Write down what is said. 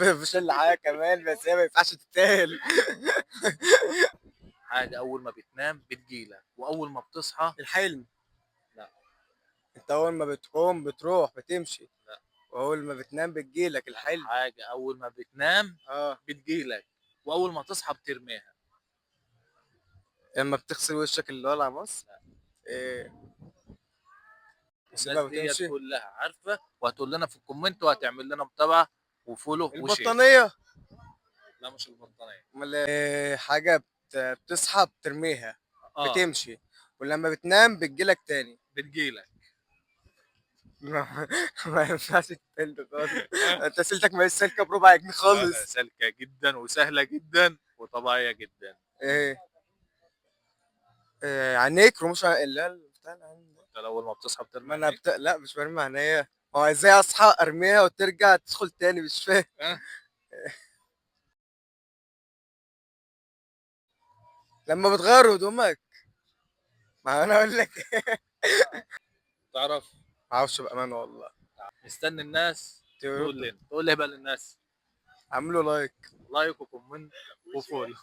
مفيش الا حاجة كمان، بس هي ما ينفعش تتقال. حاجة اول ما بتنام بتجيلك واول ما بتصحى. الحلم. لا. انت اول ما بتقوم بتروح بتمشي. لا. واول ما بتنام بتجيلك الحلم. حاجة اول ما بتنام اه. بتجيلك واول ما تصحى بترميها. لما بتغسل وشك اللي هو مصر. ايه؟ الناس وسيبها ديت وتمشي. كلها عارفه، وهتقول لنا في ال comment وهتعمل لنا متابعه و follow و share. البطانيه. لا، مش البطانيه. امال إيه؟ حاجة بتصحى بترميها. اه. بتمشي، ولما بتنام بتجيلك تاني. بتجيلك. ما ينفعش تتقال ده خالص. انت سلتك ما هيش سالكة بربع جنيه لا، خالص. سالكة جدا وسهلة جدا وطبيعيه جدا. ايه؟ إيه، عينيك، رموش اللي هي بتاع العين ده. انت اول ما بتصحى بترمي ما انا عينيك؟ لا، مش برمي عينيا. هو ازاي اصحى ارميها وترجع تدخل تاني؟ مش فاهم. أه؟ لما بتغير هدومك. ما انا اقول لك. تعرف؟ معرفش بامانه والله. مستني الناس تقول تقول لنا. تقول لي بقى للناس. عملوا like. like و comment و follow.